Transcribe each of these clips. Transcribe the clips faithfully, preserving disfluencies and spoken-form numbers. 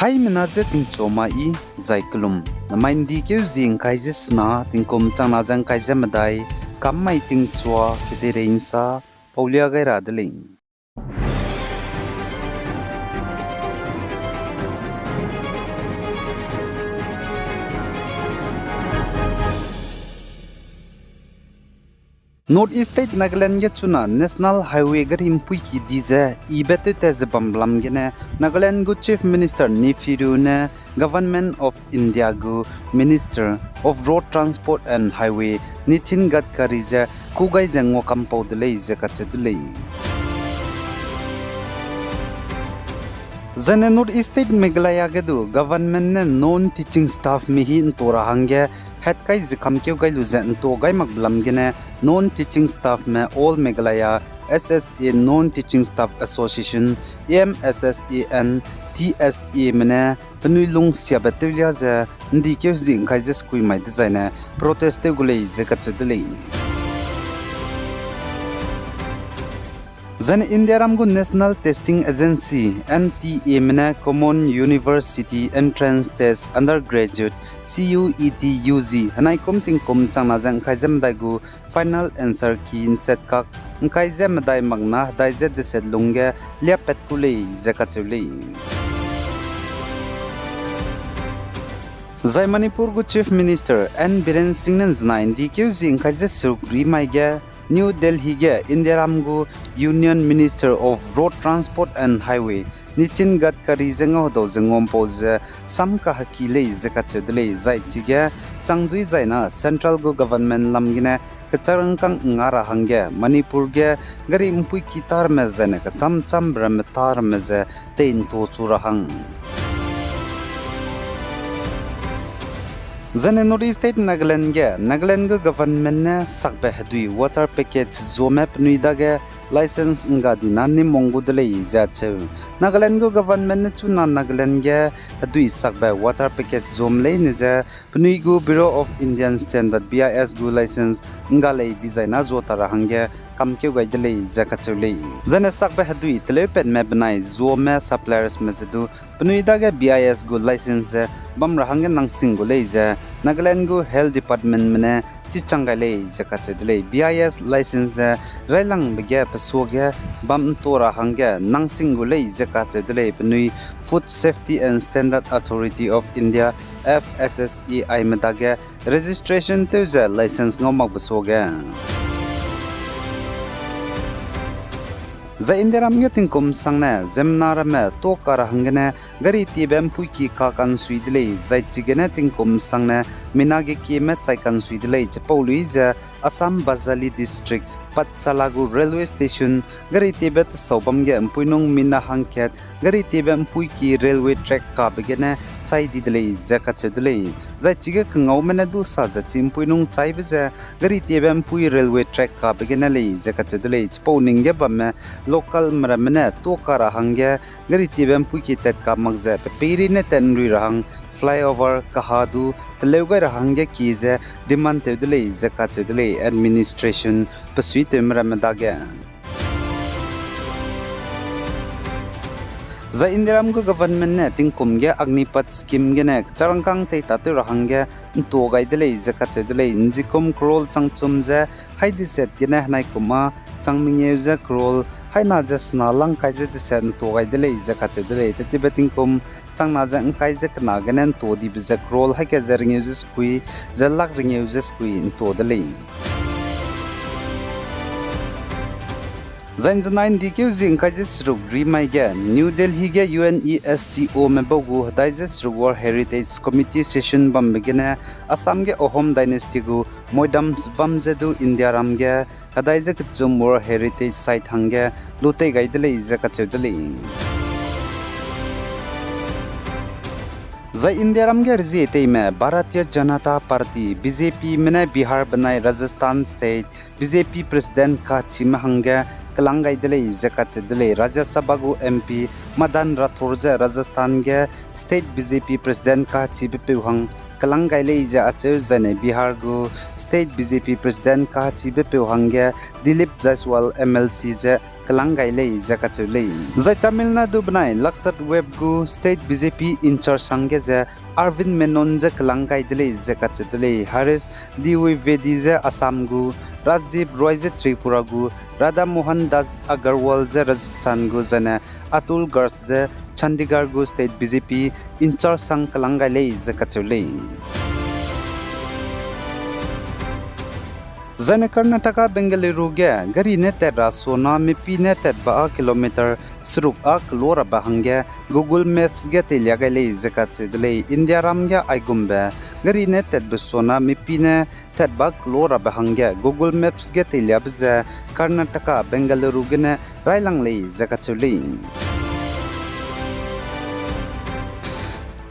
Haimena je tingchua ma i, zai kelum. Namai ’ndi keu zi ’ngkai ze sena, tingkum changna ze ’ngkai ze medai, kam mai tingchua, kedeirei ’nsa, paulia gai ra de lei. North East State Nagaland ge chuna National Highway gari ’mpuiki di ze, ibe tewtat ze bambe lam gene, Nagaland gu Chief Minister Neiphiu Rio ne Government of India gu Minister of Road Transport and Highway Nitin Gadkari ze kû gai ze nguakampau de lei ze kacheu de lei. Zaine North East State Meghalaya ge du government ne non-teaching staff mihî ’nto ra hangge, hatkai ze kamkeu gai lu ze ’nto gai makbe lam gene, non-teaching staffme All Meghalaya S S A Non-Teaching Staff Association, A M S S A N T S Ame ne penui lungsiabe tewlia ze, ’ndi keu zi ’ngkai ze sekui mai dezaine protest tew gu lei ze kacheu de lei. Zaine Indiaram gu National Testing Agency, N T A me ne Common University Entrance Test Undergraduate, C U E T U G, henaikum tingkum changna ze ’ngkai ze medai gu final answer key ’nchetkak ’ngkai ze medai makna hedai ze deset lungge liapat ku lei ze kacheu lei. Zai Manipur gu Chief Minister N Biren Singh ne ’nzenai ’ndi keu zi ’ngkai ze seruk ri mai ge New Delhi ge Indiaram gu Union Minister of Road Transport and Highway Nitin Gadkari ze ngau hedau ze nguampau ze sam kaheki lei ze kacheu de lei. Zai chige changdui zaina central gu government lam gene kecharangkang ’nga ra hangge Manipur ge gari ’mpuiki tâ ramme zaine kechâm châmbe ramme tâ ramme ze tei ’nto chu ra hang. Zaine North East State Nagaland ge Nagaland gu government ne sakbe hedui water package zuame penui dage licence ’ngga dina nimwang gu de lei ze acheu. Nagaland gu government ne chuna Nagaland ge hedui sakbe water package zuame leine ze penui gu Bureau of Indian Standard, B I S gu licence ’ngga lei dezaina zua ta ra hangge kamkeu gai de lei ze kacheu lei. Zaine sakbe hedui teleupatme benai zuame suppliersme ze du penui dage B I S gu licence ze bam ra hangge nangsing gu lei ze Nagaland gu Health Departmentme ne chichang gai lei ze kacheu de lei. B I S licence ze railangbe ge pesuage bam ’nto ra hangge nangsing gu lei ze kacheu de lei. Penui Food Safety and Standard Authority of India, F S S A I me dage registration tew ze licence ngau makbe suage. Zai Indiaram ge tingkum sangne ziemmena ramme tuâ ka ra hanggene gari tiebe ’mpuiki ka ka'nsui de lei, zai chigene tingkum sangne mina ge kieme chai ka'nsui de lei, chipau lui ze Assam Bajali District, Pathshala gu railway station, gari tiebe tesau bam ge ’mpuinung mina hangkat gari tiebe ’mpuiki railway track kabe gene chai di de lei ze kacheu de lei. Zai chige kengaume ne du sa ze chi ’mpuinung chaibe ze gari tiebe ’mpui railway track kabe gene lei ze kacheu de lei. Chipau ning ge bamme localme ramme ne tuâ ka ra hangge gari tiebe ’mpuiki tat ka mak ze pe peirei ne tat ’nrui ra hang flyover kaha du teleu gai ra hangge kie ze demand tew de lei ze kacheu de lei administration pe suitewme ramme dage. Zai Indiaram gu government ne tingkum ge Agnipath scheme gene kecharangkang tei tatew ra hangge ’ntuâ gai de lei ze kacheu de lei. ’Njikum crore changchum ze hai deset gene henaikum â chang mengeu ze crore haina ze sena lang kai ze deset ’ntuâ gai de lei ze kacheu de lei. Tetibe tingkum changna ze ’ngkai ze kena gene ’ntuâ dibe ze crore haika ze rengeu ze sekui, ze lak rengeu ze sekui ’ntuâ de lei. Zai ’nzenai ’ndi keu zi ’ngkai ze seruk ri mai ge New Delhi ge UNESCO me bau gu hedai ze seruk World Heritage Committee session bambe gene Assam ge Ahom dynasty gu moidam bam ze du Indiaram ge hedai ze kechum World Heritage Site hangge lutei gai de lei ze kacheu de lei. Zai Indiaram ge rezieteime Bharatiya Janata Party, B J P me ne Bihar benai Rajasthan State B J P President kachime hangge kelang gai de lei ze kacheu de lei. Rajya Sabha gu M P Madan Rathore ze Rajasthan ge State B J P President kachibe peu hang kelang gai lei ze acheu, zaine Bihar gu State B J P President kachibe peu hangge Dilip Jaiswal M L C ze kelang gai lei ze kacheu lei. Zai Tamil Nadu benai Lakshadweep gu state B J P in-charge hangge ze Arvind Menon je kelang gai de lei ze kacheu de lei. Harish Dwivedi je Assam gu, Rajdeep Roy je Tripura gu, Radha Mohan Das Agarwal je Rajasthan gu, zaine Atul Garg je Chandigarh gu state B J P in-charge hang kelang gai lei ze kacheu lei. Zaine Karnataka Bengaluru ge gari ne tat ra sona mipi ne tatbe â kilometer seruk â kelo rabe hangge Google Maps ge teilia gai lei ze kacheu de lei. India ram ge aigumbe gari ne tatbe sona mipi ne tatbe â kelo rabe hangge Google Maps ge teiliabe ze Karnataka Bengaluru gene railang lei ze kacheu lei.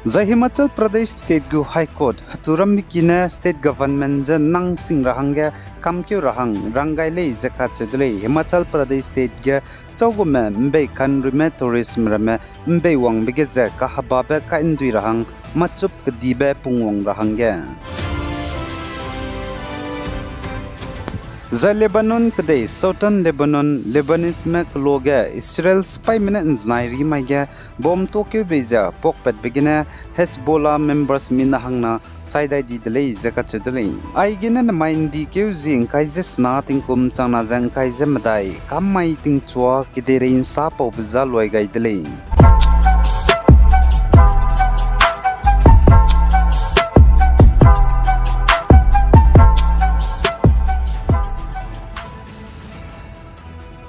Zai Himachal Pradesh State gu High Court hetu rambe ki ne state government je nang sing ra hangge kamkeu ra hang rang gai lei ze kacheu de lei. Himachal Pradesh State ge châugume ’mbei kanruime tourism ramme ’mbei wangbe ge ze kahebabe kaindui ra hang machup kedibe pungwang ra hangge. Zai Lebanon kedei Southern Lebanon, Lebaneseme kelo ge Israel sipaîme ne ’nzenai rimai ge bomb tokeu bei ze pakpatbe gene Hezbollah members mina hangna chai dai di de lei ze kacheu de lei. Aigene nemai ’ndikeu zi ’ngkai ze sena tingkum changna ze ’ngkai ze medai kam mai tingchua kedeirei ’nsa paube za luai gai de lei.